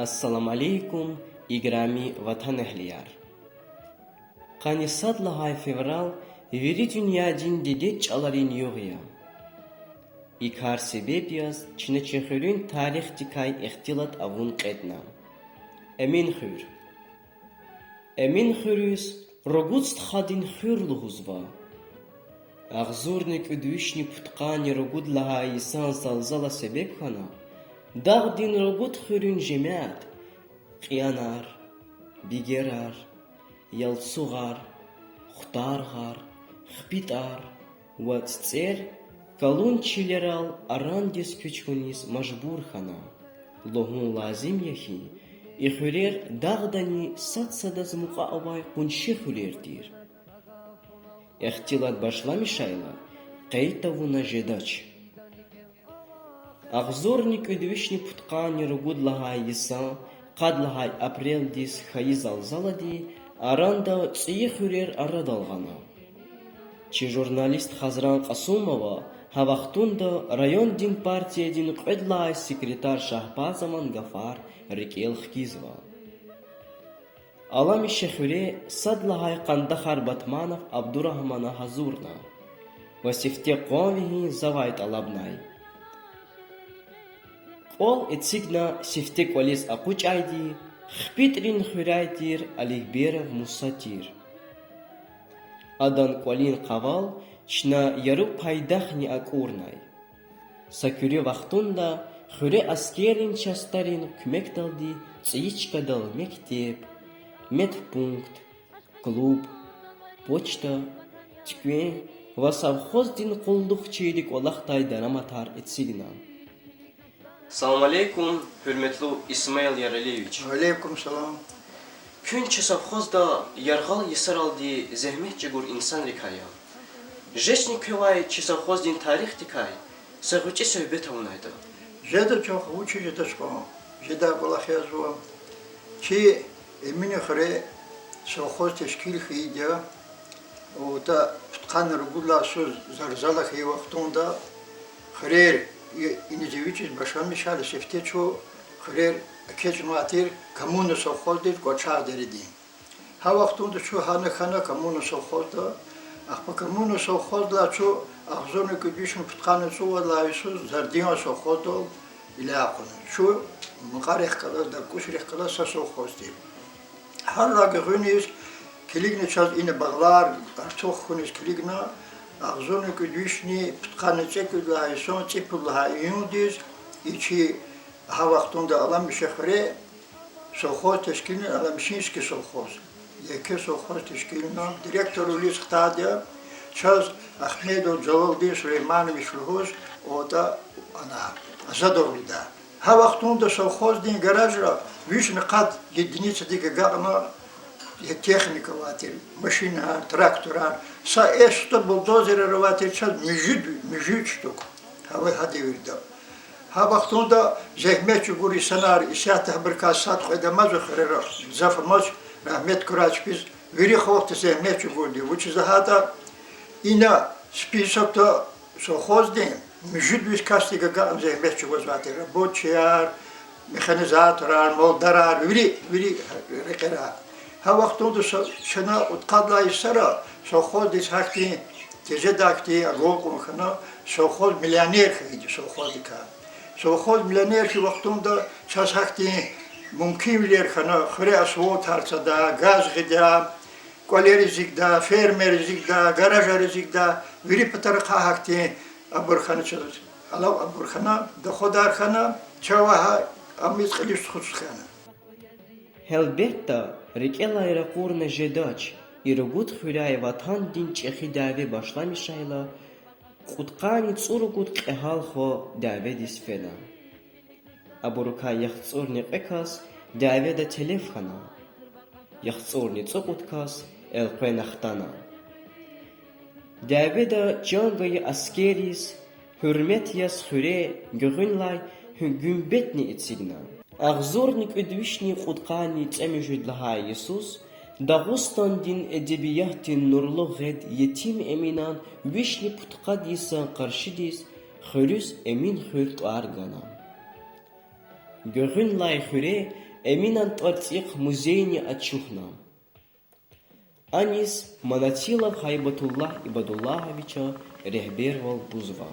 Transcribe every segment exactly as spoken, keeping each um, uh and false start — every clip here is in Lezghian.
Ассаламу алейкум, играми ватанэгьлияр! Къанни сад лагьай февраль вири дуьньядин дидед чӀаларин югъ я. И кар себеб яз чна чи хуьруьн тарихдикай ихтилат авун кьетӀна. Эминхуьр. Эминхуьруьз Ругуд стхадин хуьр лугьузва. Агъзурни кӀуьд вишни пудкъанни ругуд лагьай йисан залзала себеб хьана, дагъдин ругуд хуьруьн жемят, кьиянар, бигерар, ялцугъар, хутаргъар, хпитӀар ва цицӀер калун чилерал арандиз куьч хьуниз мажбур хьана. Лугьун лазим я хьи, и хуьрер дагъдани сад-садаз мукьва авай къунши хуьрер тир. Ихтилат башламишайла, къейд тавуна жедач. Агъзурни кӀуьд вишни пудкъанни ругуд лагьай йисан къад лагьай апрелдиз хьайи залзалади аранда цӀийи хуьрер арадал гъана. Чи журналист Хазран Къасумова гьа вахтунда райондин партиядин кьвед лагьай секретарь Шагьбазован гафар рикӀел хкизва. Аламиша хуьре сад лагьай къандахар Батманов Абдурагьмана гьазурна ва сифте къван вегьин завай тӀалабнай. КӀвал эцигна сифте кӀвализ акъучӀайди ХпитӀрин хуьряй тир Аликберов Муса тир. Адан кӀвалин къавал чна яру пайдахни акӀурнай. Са куьруь вахтунда хуьре аскеррин частьарин куьмекдалди цӀийи чкадал мектеб, медпункт, клуб, почта, туьквен ва совхоздин къуллугъчийри кӀвалахдай дараматар эцигна. Салам алейкум, гьуьрметлу Исмаил Яралиевич! Ва алейкум салам. Куьн чи совхозда яргъал йисаралди зегьмет чӀугур инсанрикай я. Жедани квевай чи совхоздин тарихдикай са гъвечӀи суьгьбет авунайтӀа? Жеда чун, вучиз жедач кьван, жедай кӀвалах язва. Чи Эминхуьре совхоз тешкил хьайиди я. АтӀа пудкъанни ругуд лагьай йисуз залзала хьайи вахтунда хуьрер и-, иниз эвичӀиз башламишайла сифте чун хуьрер экечӀнавай тир Коммуна совхоздиз кӀвачердин дередин. Гьа вахтунда чун гьана хьана Коммуна совхозда, ахпа Коммуна совхоздилай чун агъзурни кӀуьд вишни пудкъанни цӀувад лагьай йисуз Зардиан совхоздал виляй акъудна. Чун макьарихъ галаз, даркӀушрихъ галаз са совхоз тир. Гьар гуьгъуьниз килигна чаз ина багълар артух хьуниз килигна, агъзурни кӀуьд вишни пудкъанни цӀекӀуьд лагьай йисан цӀипуд лагьай июндиз и чи гьа вахтунда Аламиша хуьре совхоз тешкилна, Аламишинский совхоз. Еке совхоз тешкилна, директорвилиз хтайди я, чаз Ахмедов Жалалдин Сулейманович лугьуз, атӀа ана, азадвалда. Гьа вахтунда совхоздин гаражра вишни къад единицадик агакьна техника авай тир, машинар, тракторар, са эс сто бульдозерар авай тир чаз муьжуьд, муьжуьд штук. Гьа, гьа девирда. Гьа вахтунда зегьмет чӀугур инсанар, исятда гьабурукай сад-кьвед амазва хуьрера, гзаф амач, рагьмет гурай чпиз, вири халкьди зегьмет чӀугурди. Вучиз лагьайтӀа ина списокда совхоздин муьжуьд виш касдик агакьна зегьмет чӀугвазвай тир: рабочияр, механизаторар, малдарар, вири, вири рекьера. Гьа вахтунда са-, чна кьудкъад лагьай йисара совхоздиз гьахьтин тежедай хьтин агалкьун хьана, совхоз миллионер хьайиди совхоздикай. Совхоз миллионер хьайи вахтунда чаз гьахьтин мумкинвилер хьана: хуьре асфальтар цада, газ гъида, кӀвалер эзигда, фермер эзигда, гаражар эзигда, вири патарихъай гьахьтин абур хьана чаз, алав абур хьана, доходар хьана, чавай гьа ам кьилиз тухуз хьана. Гьелбетда, рикӀелай ракъурна жедач, и ругуд хуьряй ватандин чӀехи дяве башламишайла, кьудкъанни цӀуругуд кьегьал хва дяведиз фена. Абурукай яхцӀурни кьве кас дяведа телеф хьана, яхцӀурни цӀукьуд кас элкъвена хтана. Дяведа чан гайи аскерриз гьуьрмет яз хуьре гуьгъуьнлай гуьмбетни эцигна. Агъзурни кӀуьд вишни кьудкъанни цӀемуьжуьд лагьай йисуз Дагъустандин эдебиятдин нурлу гъед Етим Эминан вишни пудкъад йисан къаршидиз хуьруьз Эминхуьр тӀвар гана. Гуьгъуьнлай хуьре Эминан тӀварцӀихъ музейни ачухна. Аниз Манатилов Гьайбатуллагь Ибадуллагьовича регьбервал гузва.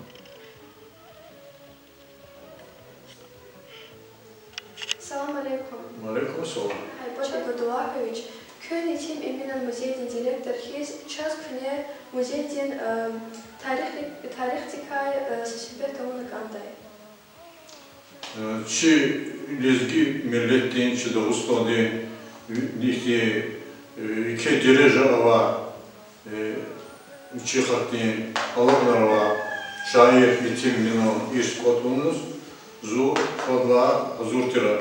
Салам алейкум. Ва алейкум салам. Гьайбат Ибадуллагьович, куьн Етим Эминан музейдин директор хьиз, чаз куьне музейдин, э, тарихдикай, э, са суьгьбет авуна кӀандай. Э, чи лезги миллетдин, чи Дагъустандин ихьтин, э, еке дережа авай, э, чи халкьдин алакьунар авай шаир Етим Эминан ирс кӀватӀ авуниз зун фадлай гьазур тир.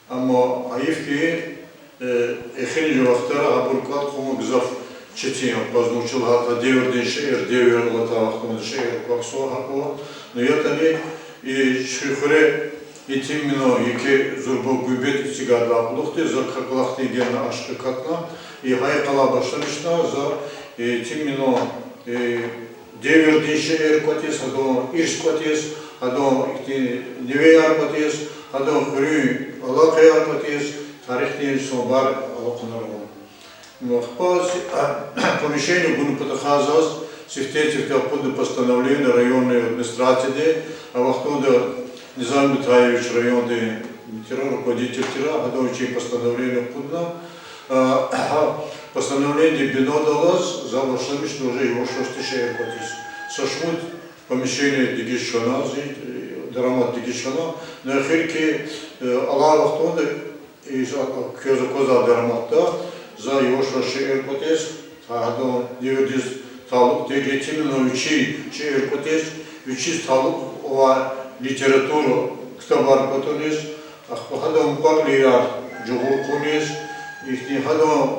Амма гьайиф хьи, э, эхиримжи вахтара гьабурун кӀватӀ хъувун гзаф четин я, аквазва, вучиз лагьайтӀа девирдин шиир, девир алатай вахтунда шиир квахьзава гьакӀ. Ну ятӀани, и чи хуьре Етим Эминан еке зурба гуьмбет эцигайдалай кьулухъди за Каклахъдин гена ашкъи катна, и гьа йикъалай башламишна за, э, Етим Эминан, э, девирдин шиир кӀватӀиз, гьадан ирс кӀватӀиз, гьадан ихьтин нивеяр кӀватӀиз, гьадан хуьруьн алакъаяр кӀватӀиз, тарихдин санбар алахъунар авун. Ахпа помещение гунин патахъай заз сифте-сифте акъудна постановление районный администрацияди, а вахтунда Низам Битаевич райондин тир, руководитель тир, гьадан вичин постановление акъудна. А, гьа постановлениедин бинадай за башламишна уже яваш-явашди шиир кӀватӀиз. Са шумуд помещение дегиш хьана, зи, э, дарамат дегиш хьана. Ну эхирки, э, алай вахтунда и за, квез аквазвай дараматда за яваш-яваш шиир кӀватӀиз, гьадан девирдиз талукь тир, Етим Эминан вичин шиир кӀватӀиз, вичиз талукь авай литература ктабар кӀватӀуниз, ахпа гьадан мукьва-кьилияр жагъур хъувуниз, ихьтин гьадан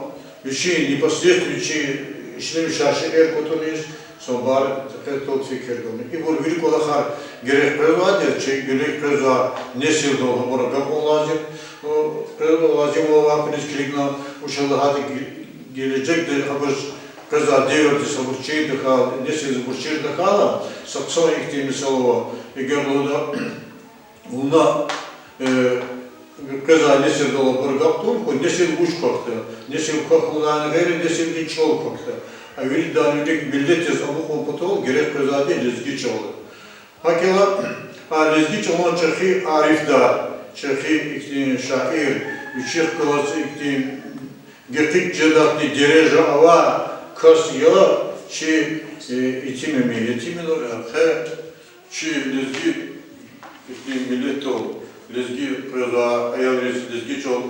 вичин непосредственно вичин ишлемишай шиир кӀватӀуниз, санбар текъвез талукь фикир гана. Ибур вири кӀвалахар герек къвезвайди я, чи герек къвезвай несилдал гьабур агакьун лазим, къвезва, лазим авай куьниз килигна, вучиз лагьайтӀа ге-, гележегда гьабуруз къвезвай девирдиз гьабур чир тахьайла, несилдиз абур чир тахьайла, са хъсан ихьтин месэла ава, эгер лугьуда, вуна, э, къвезвай несилдал абур агакь тавуна хьуй, несил вуч квахьда, несил квахьунилайни гъейри несилдин чӀал квахьда. А виридалайни вилик миллетдиз амукьун патал герек къвезвайди лезги чӀал я. ГьакӀ хьайила, а лезги чӀалан чӀехи арифдар, чӀехи ихьтин шаир, вичихъ галаз ихьтин гекъигиз жедайди дережа авай кас я чи, э, Етим Эмин. Етим Эмин, э, къе чи лезги ихьтин миллетдал, лезги къвезвай аялриз лезги чӀал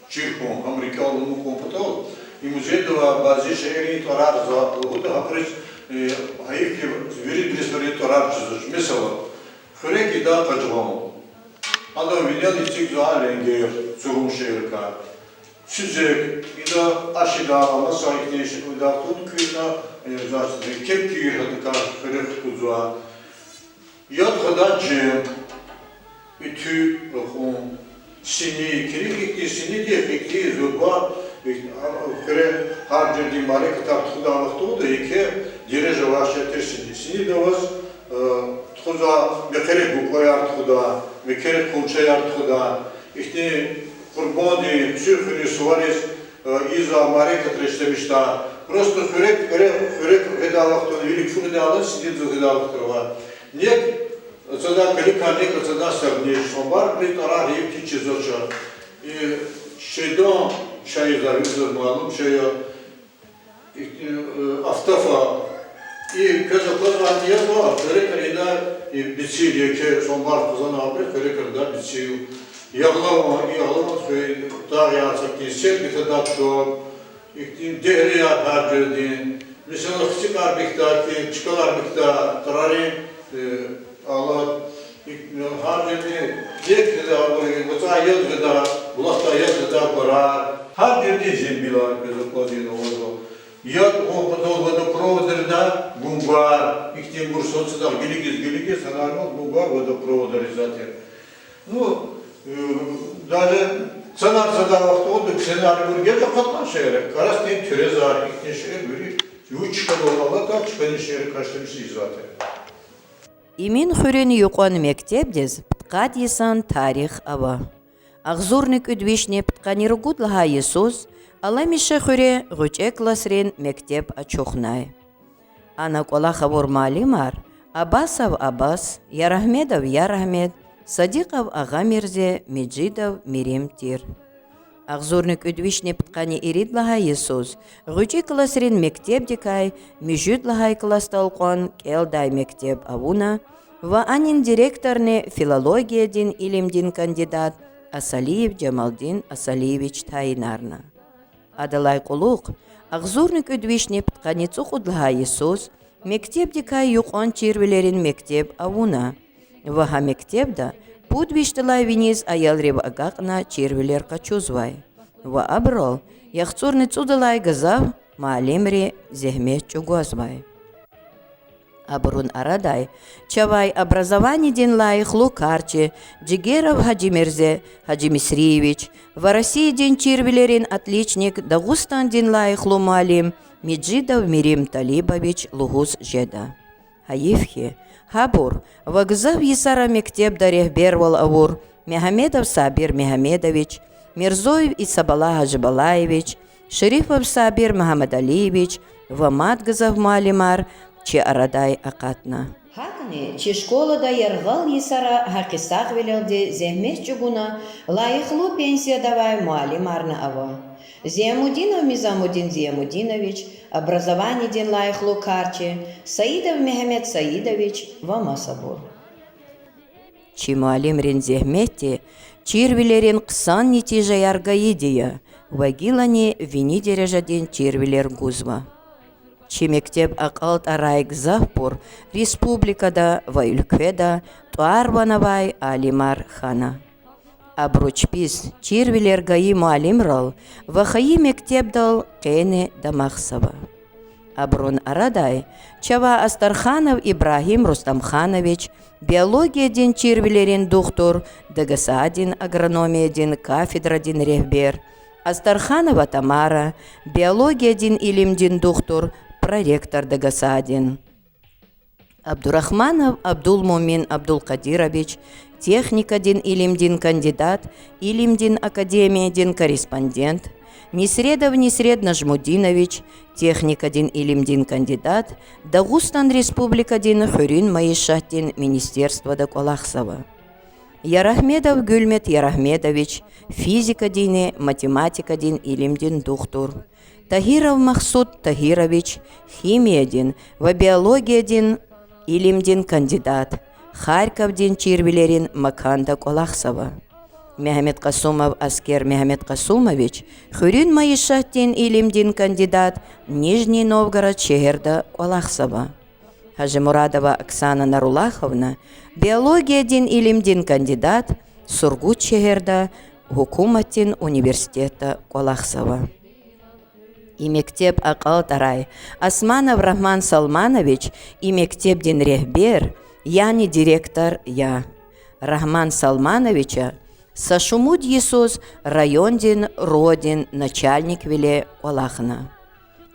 чир хьун, гьам рикӀел амукьун патал, и музейда авай бязи шаиррин тӀварар за лугьуда, гьабуруз, э, гьайиф хьи, виридриз гьабурун тӀварар чизвач. Месела, Хуьрек Ида Къажгъан. Адан винел эцигзава Ленгер, цурун шииррикай. Цуьзек, ида ашида, амаса ихьтин шиирда тун куьрна, э, значит, кепкийир гьадакай хуьрек кутазва. Яд гъада жен, уьтуь рахун, сини, килиг ихьтин синиди, ихьтин зурба, хуьре гьар жуьредин мярекатар тухудай вахтунда еке дережа авай шей тир сини. Синида аваз, э, тухузвай мехъерик гукӀваяр тухудай, мехъерик къуншияр тухудай, ихьтин къурбандин, куьцӀуьхуьнин сувариз, э, ийизвай мярекатра ишлемишдай. Просто хуьрек, хуьре-, хуьрек гъидай вахтунда вилик фу гъидай, синидиз гъидай вахтар авай. НекӀ цадай килигна, некӀ цадай сагни, санбарбуруз тӀварар гьикӀ чизвач. И шейдан шаирза виридаз малум шей я, э, Афтафа. И квез аквазвайди язва, хуьрекар ийидай, и бицил, еке санбар хъсан абур хуьрекар ийидай бицил. Ягълаван, и ягълаван хуьй, тагъ яцакин, серги тадай ктаб, ихьтин дегьрияр гьар жуьредин. Месела, хцикьар бихьдай, чкалар бихьдай, трари, э, алат, гьар жуьредин, дегь гъидай, вацӀай яд гъидай, булахдай яд гъидай гварар, гьар жуьредин зимбилар квез аквазва, авазва. Яд гъун патал водопроводар ийидай гунгвар, ихьтинбур сад-садахъ гилигиз-гилигиз, гьанай гунгвар водопроводар ийизвай тир. Ну, э, даже санар садай вахтунда ксенарийбур геж акъатна шиирар, Карасдин туьрезар, ихьтин шиир вири, вич чкадал алатай чкадин шииррикай ишлемишиз ийизвай тир. Эмин хуьруьн юкьван мектебдиз пудкъад йисан тарих ава. Агъзурни кӀуьд вишни пудкъанни ругуд лагьай йисуз Аламиша хуьре гъвечӀи классрин мектеб ачухнай. Ана кӀвалах авур муаллимар Абасов Абас, Ярагьмедов Ярагьмед, Садикъов Агъамирзе, Межидов Мерим тир. Агъзурни кӀуьд вишни пудкъанни ирид лагьай йисуз гъвечӀи классрин мектебдикай муьжуьд лагьай классдал кьван кӀелдай мектеб авуна ва анин директорни филологиядин илимдин кандидат Асалиев Жамалдин Асалиевич тайинарна. Адалай кьулухъ агъзурни кӀуьд вишни пудкъанни цӀукьуд лагьай йисуз мектебдикай юкьван чирвилерин мектеб авуна ва гьа мектебда пуд вишдалай виниз аялрив агакьна чирвилер къачузвай ва абурал яхцӀурни цӀудалай гзаф муаллимри зегьмет чӀугвазвай. Абурун арадай чавай образованидин лайихлу карчи Жигеров Гьажимирзе Гьажимисриевич ва Россиядин чирвилерин отличник, Дагъустандин лайихлу муаллим Межидов Мерим Талибович лугьуз жеда. Гьайиф хьи, гьабур ва гзаф йисара мектебда регьбервал авур Мегьамедов Сабир Мегьамедович, Мирзоев Исабала Гьажибалаевич, Шерифов Сабир Мугьаммадалиевич ва мад гзаф муаллимар чи арадай акъатна. ГьакӀни чи школада яргъал йисара гьакъисагъвилелди зегьмет чӀугуна лайихлу пенсияда авай муаллимарни ава: Зиямудинов Мизамудин Зиямудинович, образованидин лайихлу карчи Саидов Мегьамед Саидович ва масабур. Чи муаллимрин зегьметди чирвилерин хъсан нетижаяр гайиди я ва гилани вини дережадин чирвилер гузва. Чи мектеб акьалтӀарай гзафбур республикада ва уьлкведа тӀвар-ван авай алимар хьана. Абуру чпиз чирвилер гайи муаллимрал ва хайи мектебдал къени дамахзава. Абурун арадай чавай Астарханов Ибрагьим Рустамханович, биологиядин чирвилерин духтур, ДГСА-дин агрономиядин кафедрадин регьбер, Астарханова Тамара, биологиядин илимдин духтур, проректор ДГСА-дин. Абдурагьманов Абдулмуъмин Абдулкъадирович, техникадин илимдин кандидат, Илимдин академиядин корреспондент, Несредов Несред Нажмудинович, техникадин илимдин кандидат, Дагъустан Республикадин хуьруьн майишатдин министерствода кӀвалахзава. Ярагьмедов Гуьлмет Ярагьмедович, физикадинни математикадин илимдин духтур, Тагьиров Магьсуд Тагьирович, химиядин ва биологиядин илимдин кандидат, Харьковдин чирвилерин маканда кӀвалахзава. Мегьамедкъасумов Аскер Мегьамедкъасумович, хуьруьн майишатдин илимдин кандидат, Нижний Новгород шегьерда кӀвалахзава. Гьажимурадова Оксана Нарулаховна, биологиядин илимдин кандидат, Сургут шегьерда гьукуматдин университетда кӀвалахзава. И мектеб акьалтӀарай Османов Рагьман Салманович и мектебдин регьбер, яни директор я. Рагьман Салмановича са шумуд йисуз райондин РО-дин начальниквиле кӀвалахна.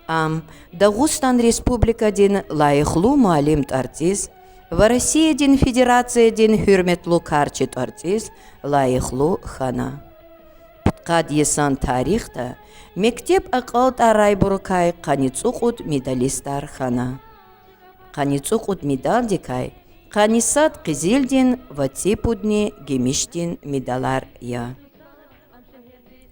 Ам Дагъустан Республикадин лайихлу муаллим тӀварцӀиз ва Россиядин Федерациядин гьуьрметлу карчи тӀварцӀиз лайихлу хьана. Пудкъад йисан тарихда мектеб акьалтӀарайбурукай къанни цӀукьуд медалистар хьана. Къанни цӀукьуд медалдикай къанни сад къизилдин ва цӀипудни гимишдин медалар я.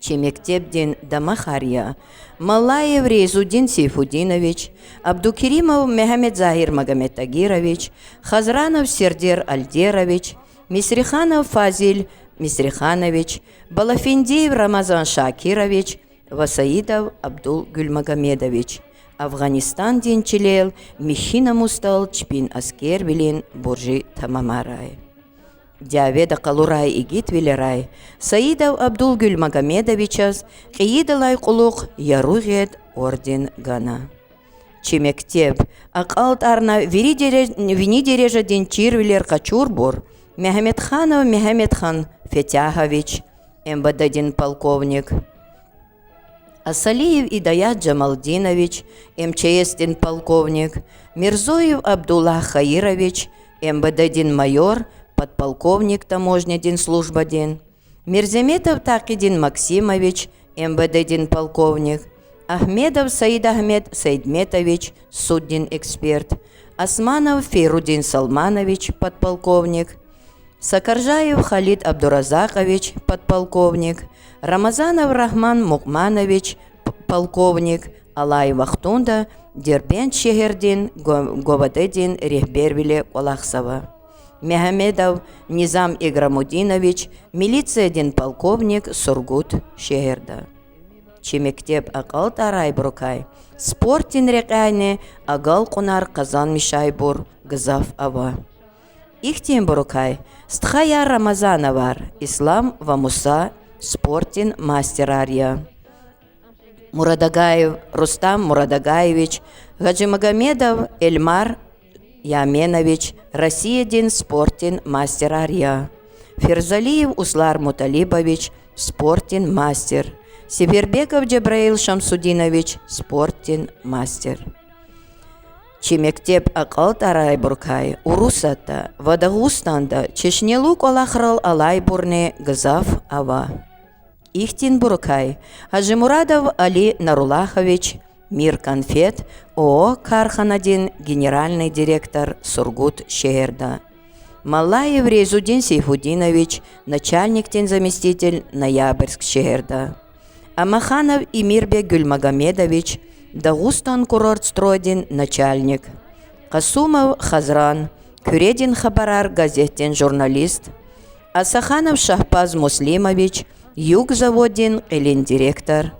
Чи мектебдин дамахар я Малаев Рейзудин Сейфудинович, Абдукеримов Мегьамедзагьир Магомедтагирович, Хазранов Сердер Альдерович, Мисриханов Фазиль Мисриханович, Балафендиев Рамазан Шакирович ва Саидов Абдул Гуьлмагомедович, Афгъанистандин чилел михьи намусдал чпин аскервилин буржи тамамарай. Дяведа къалурай игитвилерай Саидов Абдул Гуьлмагомедовичаз кьейидалай кьулухъ Яру гъед орден гана. Чи мектеб акьалтӀарна вири дере-, вини дережадин чирвилер къачурбур: Мегьамедханов Мегьамедхан Фетягьович, МВД-дин полковник, Асалиев Идаят Жамалдинович, МЧС-дин полковник, Мирзоев Абдуллагь Хаирович, МВД-дин майор, подполковник таможнядин службадин, Мирзаметов Такъидин Максимович, МВД-дин полковник, Агьмедов Саидагьмед Саидметович, суддин эксперт, Османов Фейрудин Салманович, подполковник, Сакаржаев Халид Абдуразакъович, подполковник, Рамазанов Рагьман Мукьманович, п-, полковник, алай вахтунда Дербент шегьердин ГУ-, ГУВД-дин регьбервиле кӀвалахзава. Мегьамедов Низам Играмудинович милициядин полковник Сургут шегьерда. Чи мектеб акьалтӀарайбурукай спортдин рекьяйни агалкьунар къазанмишайбур гзаф ава. Ихьтинбурукай стхаяр Рамазановар Ислам ва Муса спортдин мастерар я. Мурадагаев Рустам Мурадагаевич, Гьажимагомедов Эльмар Яменович Россиядин спортдин мастерар я. Ферзалиев Услар Муталибович спортдин мастер. Сефербеков Жабраил Шамсудинович спортдин мастер. Чи мектеб акьалтӀарайбурукай Урусатда ва Дагъустанда чешнелу кӀвалахрал алайбурни гзаф ава. Ихьтинбурукай Гьажимурадов Али Наруллахович, Мир конфет ООО карханадин генеральный директор Сургут шегьерда, Маллаев Рейзудин Сейфудинович начальникдин заместитель Ноябрьск шегьерда, Амаханов Эмирбек Гуьлмагомедович Дагъустан курортстройдин начальник, Къасумов Хазран, Куьредин хабарар газетдин журналист, Асаханов Шагьбаз Муслимович, Югзаводдин кьилин директор,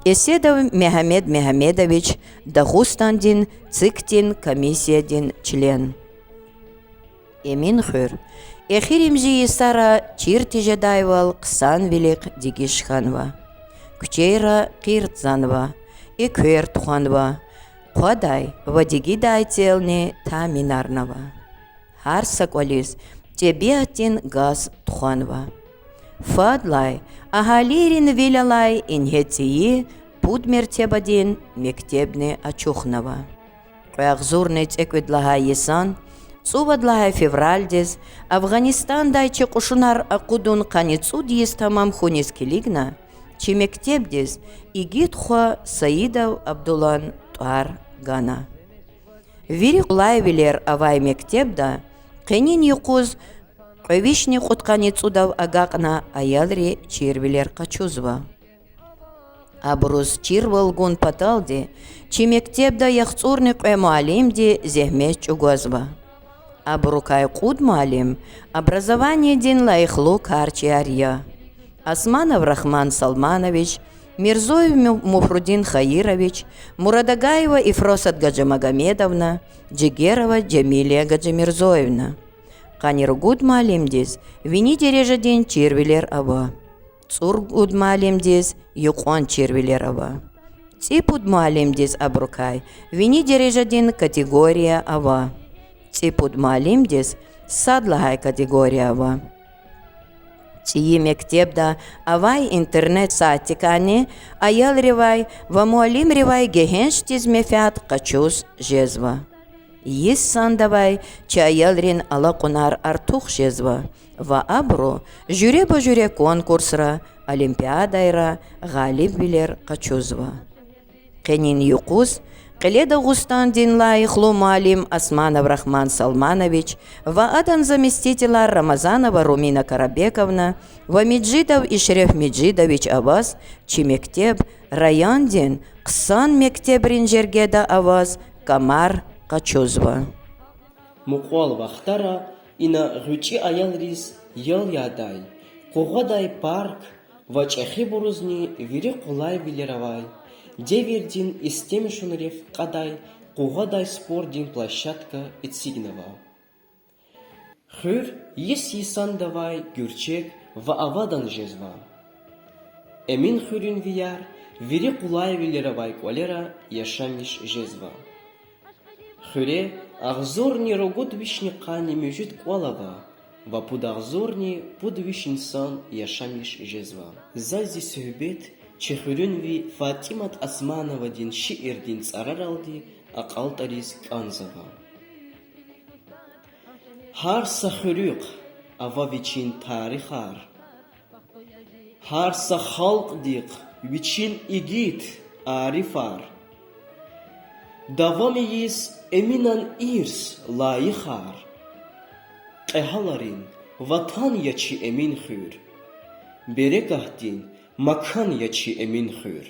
Эседов Мегьамед Мегьамедович, Дагъустандин ЦИК-дин комиссиядин член. Эминхуьр эхиримжи йисара чир тежедайвал хъсанвилихъ дегиш хьанва. Куьчейра къирд занва, эквер тухванва, хъвадай ва дигидай целни таъминарнава. Гьар са кӀвализ тӀебиатдин газ тухванва. Фадлай агьалийрин вил алай ингье цӀийи пуд мертебадин мектебни ачухнава. Кьве агъзурни цӀекӀуьд лагьай йисан цӀувад лагьай февралдиз Афгъанистандай чи кьушунар акъудун къанни цӀуд йис тамам хьуниз килигна, чи мектебдиз игит хва Саидов Абдулан тӀвар гана. Вири къулайвилер авай мектебда къенин юкъуз кьве вишни кьудкъанни цӀудав агакьна аялри чирвилер къачузва. Абуруз чирвал гун паталди чи мектебда яхцӀурни кьве муаллимди зегьмет чӀугвазва. Абурукай кьуд муаллим образованиедин лайихлу карчияр я: Османов Рахман Салманович, Мирзоев Му-, Муфрудин Хаирович, Мурадагаева Ифросат Гаджимагомедовна, Жигерова Жамилия Гаджимирзоевна. Къанни ругуд муаллимдиз вини дережадин чирвилер ава. ЦӀуругуд муаллимдиз юкьван чирвилер ава. ЦӀипуд муаллимдиз абурукай вини дережадин категория ава. ЦӀипуд муаллимдиз сад лагьай категория ава. ЦӀийи мектебда авай интернет сайтдикайни аялривай ва муаллимривай гегьеншдиз менфят къачуз жезва. Йис сандавай чи аялрин алакьунар артух жезва ва абуру жуьреба-жуьре конкурсра, олимпиадайра гъалибвилер къачузва. Къенин юкъуз Кьиле Дагъустандин лайихлу муаллим Османов Рахман Салманович ва адан заместителар Рамазанова Румина Карабековна ва Межидов Ишреф Межидович аваз чи мектеб райондин хъсан мектебрин жергеда аваз камар къачузва. Мукьвал вахтара ина гъвечӀи аялриз ял ядай, къугъвадай парк ва чӀехибурузни вири къулайвилер авай, девирдин истемишунрив кьадай къугъвадай спортдин площадка эцигнава. Хуьр йис йисандавай гуьрчег ва авадан жезва. Эминхуьруьнвияр вири къулайвилер авай кӀвалера яшамиш жезва. Хуьре агъзурни ругуд вишни къанни муьжуьд кӀвал ава ва пуд агъзурни пуд виш инсан яшамиш жезва. Заз зи суьгьбет чи хуьруьнви ФатӀимат Османовадин шиирдин цӀараралди акьалтӀариз кӀанзава. Гьар са хуьруьхъ ава вичин тарихар. Гьар са халкьдихъ вичин игит арифар, давам ийиз Эминан ирс, лайихар. Кьегьалрин ватан я чи Эмин хуьр, берекатдин макан я чи Эмин хуьр.